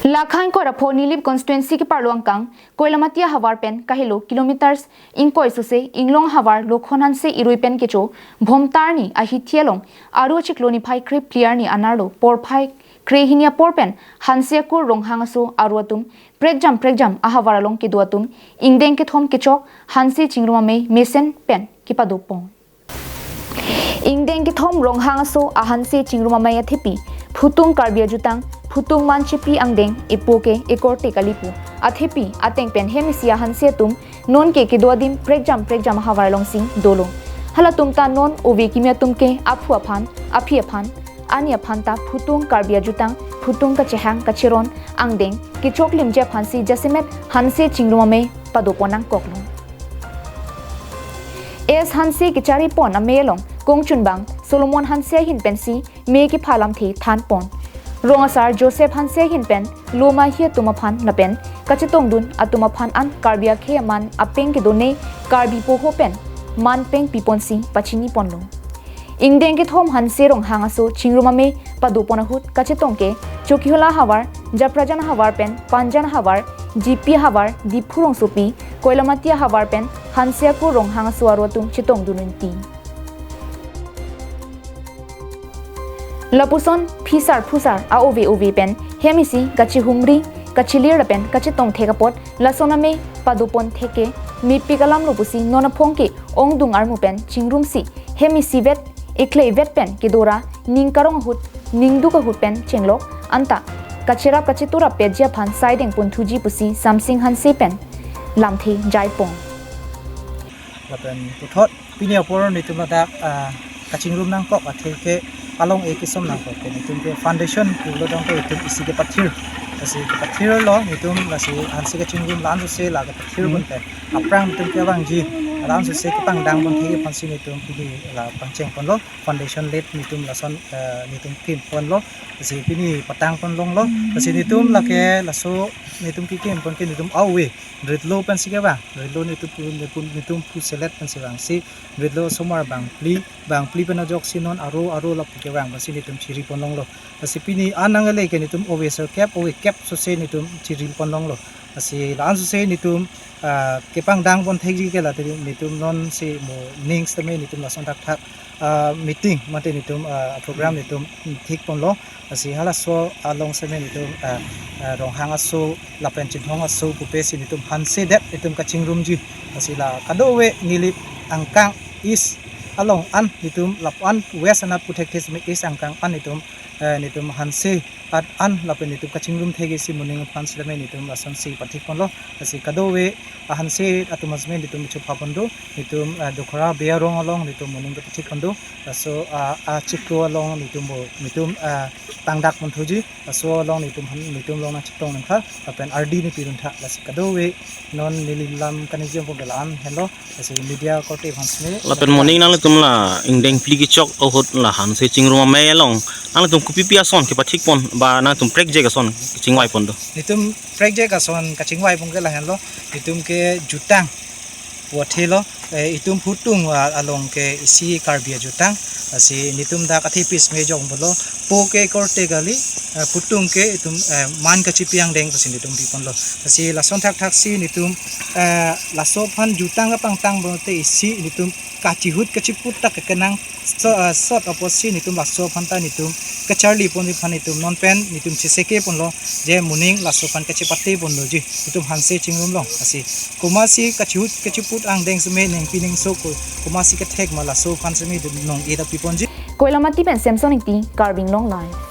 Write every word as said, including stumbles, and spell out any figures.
Lakhang Koirapho Nilip constituency keparlo angkang Koilamati ahavar pen kahelo kilometers ingkoi sose Inglong ahavar Lokhon Hanse irui pen kecho Bhomtar ni ahithi along aru achiklo niphai krepli arni anerlo porphai krehini apor pen Hanse akur Ronghang aso aru atum prekjam prekjam ahavar along kedo atum ingdeng kethom kechok Hanse chingrum amei mesen pen kepadopon. Ingdeng kethom Ronghang aso a Hanse chingrum amei athepi, Phutung Karbi ajutang, Phutung Manchipi angdeng, epo ke ekorte kali pu athepi ateng pen hem isi a Hanse atum non ke kedo adim prekjam prekjam ahavar alongsi dolo. Halatum ta non ove kimi atum ke aphu aphan, aphi aphan, ani aphan ta Phutung Karbi ajutang, Phutung kachehang kacheron angdeng kechok limje aphansi jasemet Hanse chingrum amei padopon nangkoklo. S Hanse kecharipon amei along kongchunbang Solomon Hanse ahin pensi mei kepha lamthe thanpon. Rong asar Joseph Hanse ahin pen loma hi atum aphan lapen kachetongdun atum aphan an Karbi akhei aman apeng kedone Karbi poho pen man peng piponsi pachiniponlo. Ingdeng kethom Hanse Ronghang aso chingrum amei padopon ahut kachetong ke Chokihola ahavar, Japrajan ahavar pen Panjan ahavar, G P ahavar, Diphu rongsopi, Koilamati ahavar pen Hanse akur Ronghang aso aru atum chetongdun unti. Lapuson phisar phusar a ove ove pen hem isi kachihumri kachilir lapen kachetong thek apot lason amei padopon thek ke mepik alamlo pusi non aphong ke ongdung armu pen chingrumsi hem isivet ikleivet pen kedo ra ning karong ahut ningduk ahut pen chenglok anta kacherap kacheturap petji aphan saideng punthuji pusi Samsing Hanse pen lamthe jaipon. Lapen puthot pini apor netum ladak, ah, kachingrum nangkok athe ke along e kisom nangkok ke netum ke foundation pulo dong ke netum isi kepathir. Lasi kepathirlo netum lasi Hanse kachingrum la-an sose la kepathir Hmm. pon ke aphrang netum kevangji la-an sose kepangdang pon thek aphansi netum pini la pangchengponlo, foundation laid netum lason, eh, netum kimponlo. Lasi pini patangpon longlo. Lasi netum lake laso netum kekimponke netum awe ritlo pensi kevang. Ritlo netum pu, netum, netum puselet pensi vangsi ritlo osomar bangphli, bangphli pen ajoksi non aro aro lapu kevang pensi netum chiripon longlo. Lasi pini an nangle ke netum ove serkep, ove kep sose netum chiripon longlo. Lasi la-an sose netum, ah, kepangdang pon thekji ke la netum non si mo ning sitame netum lason thakthak, ah, meeting mate netum, ah, program netum thikponlo. Lasi halaso along sitame netum, ah, ah, Ronghang aso lapen Chinthong aso pupe si netum Hanse det netum kachingrumji. Lasi la kadokave Nilip angkang East along an netum lapu-an West anat puthekthe sitame East angkang an netum, eh, netum Hanse at an lapen netum kachingrum thekji si moning aphan sitame netum lasonsi pathikponlo. Lasi kadokave a Hanse atum asme netum chupha pon do, netum, ah, Dokhora Bey arong along netum moning pathik pon do. Laso, ah, achiklo along netum bo, netum, ah, tangdak ponthuji. Laso along netum han, netum along nangchetong nangkha, lapen ardi nepidun tha. Lasi kadokave non neli lam kaningje pon ke la-an henlo. Lasi media korte aphan sitame. Lapen moning nanglitum la ingdeng phli kechok ahut la Hanse chingrum amei along nanglitum kopipi ason kepathikpon ba nangtum prekjak ason kachingvaipon do? Netum prekjak ason kachingvaipon ke la henlo. Netum ke jutang puthelo, eh, itum Phutung, ah, along ke isi Karbi ajutang. Lasi netum dak athepis me jong bolo, po ke korte kali, eh, Phutung ke itum, eh, man kachipi angdeng pusi netum piponlo. Lasi lason thakthaksi netum, eh, laso aphan jutang kapangtang bonte isi netum kachihut kachiput ta kekenang so, eh, sot apotsi netum laso aphan ta netum kacharlipon aphan netum non pen netum chesekeponlo je moning laso aphan kachepateponloji netum Hanse chingrum along. Lasi komatsi kachihut kachiput angdeng sitame nengpi nengso ko, komatsi kethek ma laso aphan sitame netum nong-e ta piponji. Koilamati pen Samson Ingti, Karbi Anglong Live.